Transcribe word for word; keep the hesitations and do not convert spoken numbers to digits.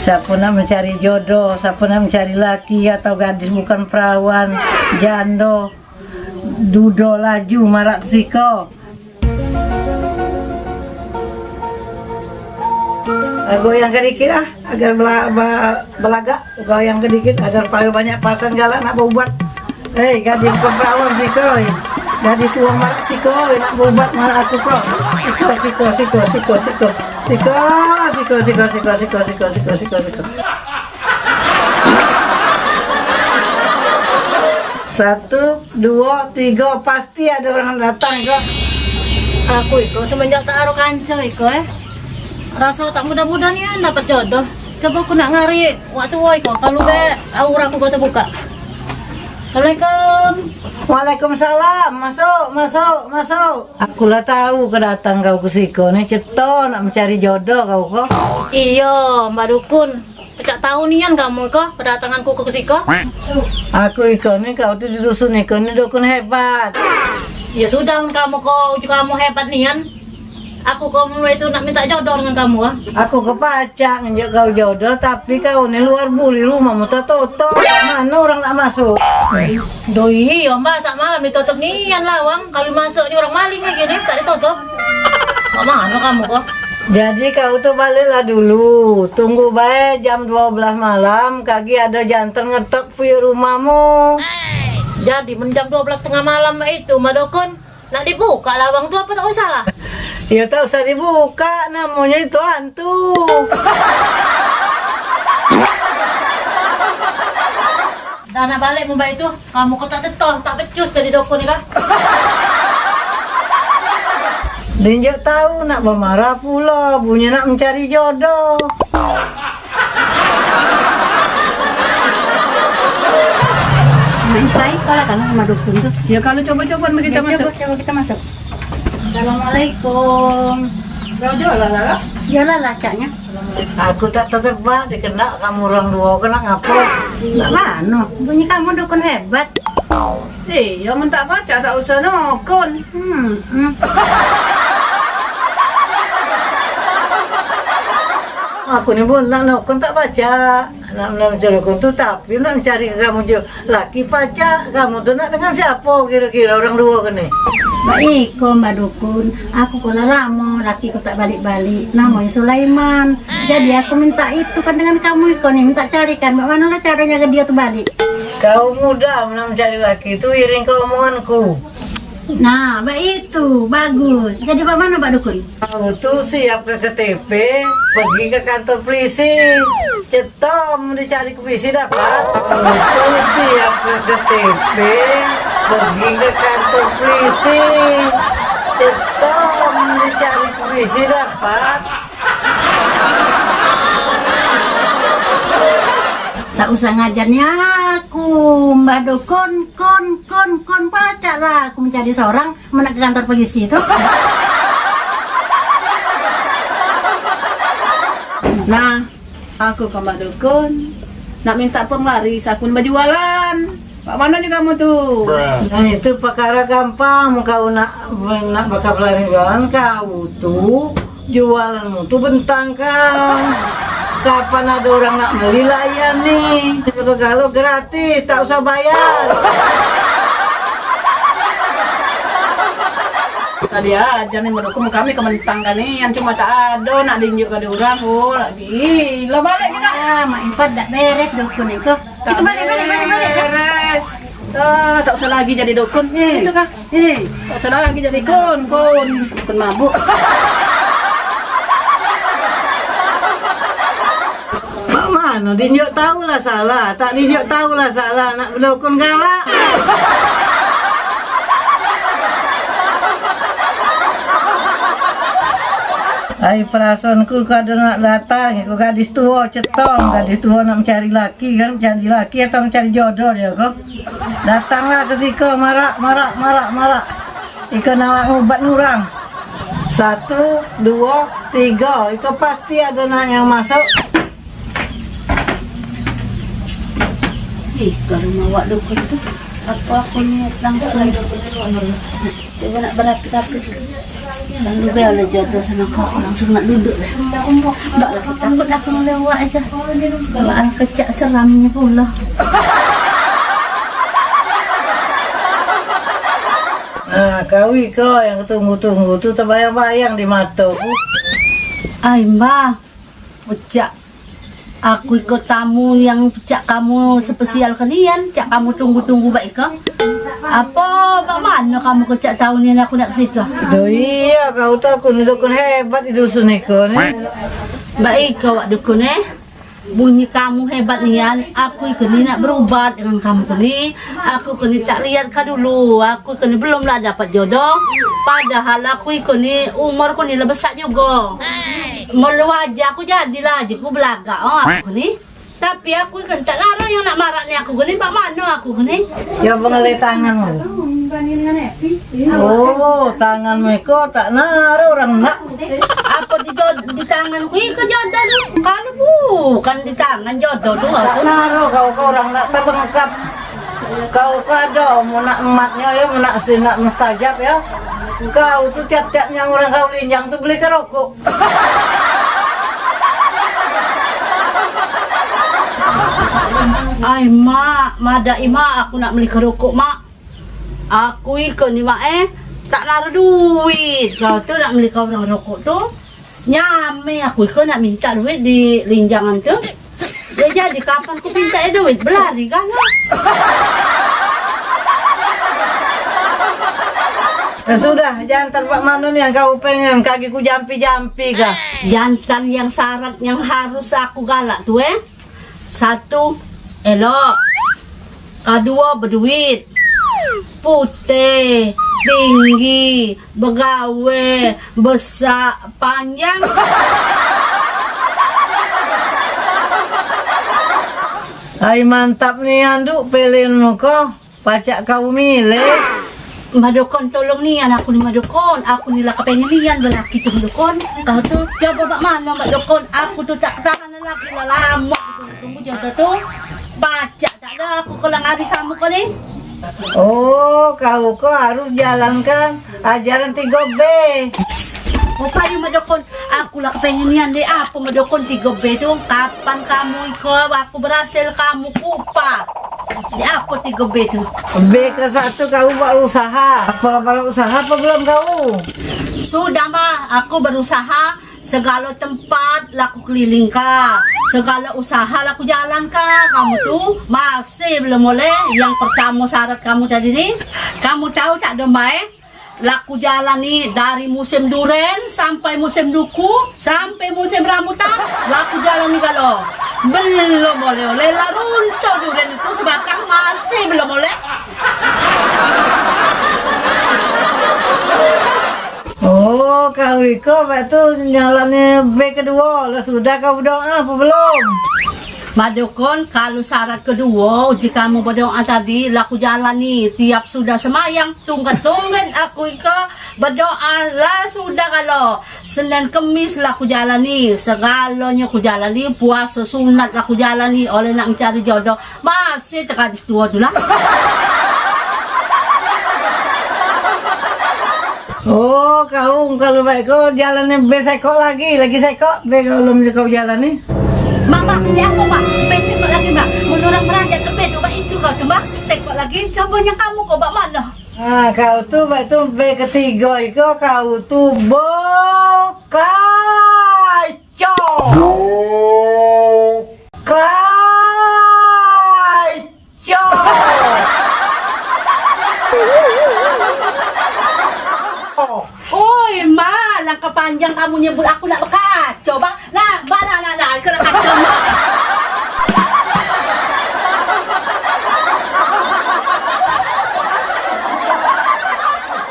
Siapo nak mencari jodoh, siapo nak mencari laki atau gadis bukan perawan, jando, dudo laju marak ke siko. Ah, goyangke dikit ah, agar bela-, ba-, belagak. Goyangke dikit agar payah banyak pasang galak nak beubat. Hei, gadis ke perawan siko, eh. Gadis tuo marak siko, eh, nak beubat marak aku ko. Siko, siko, siko, siko, siko. Siko, siko, siko, siko, siko, siko, siko, siko, siko. Satu, duo, tigo, pasti ado orang datang ko. Aku iko semenjak tak aro kanco iko, eh. Raso tak mudah-mudah nian dapat jodoh. Coba aku nak ngari wak tuo iko, kalu be aura aku kau tebuka. Assalamualaikum. Waalaikumsalam. Masuk, masuk, masuk. Aku lah tau kedatang kau ke siko ni, ceto nak mencari jodoh kau ko. Iyo, Mbak Dukun. Pecak tau nian kamu ko, kedatanganku ke siko. Aku iko ni, kau tu di dusun iko ni dukun hebat. Ya sudah, mun kamu ko, uju kamu hebat nian. Aku ko mulai tu nak minta jodoh dengan kamu, ah. Aku ke pacak ngenjuk kau jodoh, tapi kau ni luar buli, rumahmu tertutup. Mano orang nak masuk? Doi, iyo, Mbak, sak malam ditutup nian lawang. Kalu masuk ni orang maling lagi ni, tak ditutup. Mak mano kamu ko? Jadi kau tu baliklah dulu. Tunggu bae jam dua belas malam, kagi ado jantan ngetok puyuk rumahmu. Jadi men jam dua belas tengah malam itu, Mbak Dukun, nak dibuka lawang tu apa tak usah lah? Ya tak usah dibuka, namonyo itu hantu. Dah nak balik mun bae tu, kamu ko tak cetoh, tak becus jadi dukun ni kah? Dinjuk tau nak bemarah pulo, bunyi nak mencari jodoh. Nah, itu ae kalu kan sama dukun tu. Ya, kalu coba-coba kita masuk. Coba, coba kita masuk. Assalamualaikum. Yo, yo lah, lah. Yo lah, lah, caknya. Aku tak tetebak dikendak kamu orang duo kena ngapo. Mak mano? Bunyi kamu dukun hebat. Iyo, men tak pacak tak usah nukun. Hmm, hmm. Aku ni pun nak nukun tak pacak. Nak, nak mencari dukun tu, tapi nak mencari kamu jo laki pacak. Kamu tu nak dengan siapo kiro-kiro orang duo kene? Baik ko, Mbak Dukun. Aku ko lah lamo, laki ku tak balik-balik. Namonyo Sulaiman. Jadi aku minta itu kan dengan kamu iko ni, minta carikan. Mak mano lah caronyo ke dio tu balik? Kau mudah nak mencari laki tu, iring ke omonganku. Nah, baitu, bagus. Jadi, bak mano, Bak Dukun? Kau tu siap ke K T P, pergi ke kantor polisi. Cetom dicari ke polisi dapat. Kau tu siap ke K T P, pergi ke kantor polisi. Cetom dicari ke polisi dapat. Tak usah ngajar ni aku, Mbah Dukun, kon, kon, kon, pacak lah aku mencari seorang, men nak ke kantor polisi tu. Nah, aku ke Mbah Dukun, nak minta penglaris, aku bejualan. Mak mano jugo kamu tu? Nah, itu pekara gampang, mun kau nak, nak bakal pelaris jualan, kau tu jualanmu tu bentangkan. Kapan ado orang nak beli, layani. Segalo gratis, tak usah bayar. Tadi aja ni mendukung kami ke bentangkan ni, yang cuma tak ado nak diinjuk ke orang. Oh, lagi. Lah balik kita. Ah, Mak Empat dak beres dukun itu. Itu balik, balik, balik, balik. Beres. Ah, tak usah lagi jadi dukun. Eh. Itu kah? Eh. Tak usah lagi jadi kun, kun. Dukun mabuk. Mak mano dinjuk tau lah salah, tak dinjuk tau lah salah, nak bedukun galak. Ai, perasaanku kado nak datang, iku gadis tuo, cetong, gadis tuo nak mencari laki kan, mencari laki atau mencari jodoh dio ko. Datanglah ke siko, marak, marak, marak, marak. Iko nak ngubat orang. Satu, duo, tigo, iko pasti ado nak yang masuk. Ih, ke rumah wak dukun tu. Apa aku ni langsung cuba nak berapi-api dulu. Lalu be oleh jodoh sama kau, langsung nak duduk deh. Mbak rasa takut aku ngelewat aja. Mbak kecak seramnya pula. Ah, kau iko yang tunggu-tunggu tu terbayang-bayang di matoku. Ai, Mbah. Pecak aku iko tamu yang pecak kamu spesial ke nian, cak kamu tunggu-tunggu baik iko. Apa, bak mano kamu kecak tahu nian aku nak ke situ? Doh iya, kau tu aku ni dukun hebat di dusun iko ni. Baik iko, wak dukun, eh. Bunyi kamu hebat nian, aku iko ni nak berubat dengan kamu ke ni. Aku ke ni tak lihat ka dulu, aku ke ni belum lah dapat jodoh. Padahal aku iko ni umur ku ni lah besak jugo. Melu aja aku jadilah aja ku belagak, oh, aku ke ni. Tapi aku ke ni tak larang yang nak marak ni aku ke ni, bak mano aku ke ni? Ya, pengelih tangan. Oh, tanganmu iko tak naro orang nak. Apa di jod-, di tanganku iko jodoh tu? Kalu bukan di tangan jodoh tu, aku naro kau ke orang nak tebengkap. Kau ke ado, mun nak ematnyo yo, mun nak si nak mustajab yo. Kau tu tiap-tiap nyang orang kau linjang tu beli ke rokok. Ai, Mak, madak i, Mak, aku nak beli ke rokok, Mak. Aku iko ni, Mak, eh, tak naro duit. Kau tu nak beli ke orang rokok tu. Nyame aku iko nak minta duit di linjangan tu. Dak jadi, kapan ku minta duit, belari kan? Ya sudah, jantan bak mano ni yang kau pengen, kaki ku jampi-jampi kah? Jantan yang syarat yang harus aku galak tu, eh. Satu, elok. Kaduo, beduit. Putih, tinggi, begawe, besak, panjang. Ai, mantap nian, Duk, pilihanmu ko. Pacak kau milih. Madukun, tolong nian aku ni, Madukun. Aku ni lah kepengen nian belaki tu, Madukun. Kau tu coba bak mano, Madukun. Aku tu tak tahan lagi lah, lamo aku tunggu jodoh tu. Pacak tak ado aku kelang ari kamu ko ni. Oh, kau ko harus jalankan ajaran tigo B. Oh, payu, Madukun. Aku lah kepengen nian deh, apa, Madukun, tigo B tu? Kapan kamu iko aku berhasil kamu kupa. Di apa tigo B tu? B ke satu, kau buat usaha. Apa, buat usaha apa belum kau? Sudah, Mbah, aku berusaha. Segalo tempat lah ku keliling ka, segalo usaha lah ku jalan ka. Kamu tu masih belum oleh. Yang pertamo syarat kamu tadi ni, kamu tahu tak, Domba, eh? Lah ku jalani dari musim duren sampai musim duku, sampai musim rambutan, lah ku jalani galo. Belum oleh-oleh, lah runtuh duren itu sebatang, masih belum oleh. Oh, kau iko, bak tu nyalani B keduo, lah sudah kau berdoa apa belum? Madukun, kalu syarat keduo, uji kamu berdoa tadi, lah ku jalani tiap sudah semayang. Tungget-tungget aku iko bedoa, lah sudah galo. Senin Kemis lah ku jalani, segalonyo ku jalani, puaso sunat lah ku jalani, oleh nak mencari jodoh. Masih tekadis tuo tu lah. Oh, kau kalu baik ko jalani B sekok lagi, lagi sekok B kau belum kau jalani. Mak, Mak, ni apo, Mak? B sekok lagi, Mak. Mun orang merajat ke B tu, Mak, itu kau tu, Mak. Sekok lagi, coba yang kamu kau bak mano? Ah, kau tu, baik tu, B ketigo iko, kau tu bokacau. Bokacau. Oi, Ma, langkah panjang kamu nyebut aku nak bekacau, Bang. Nah,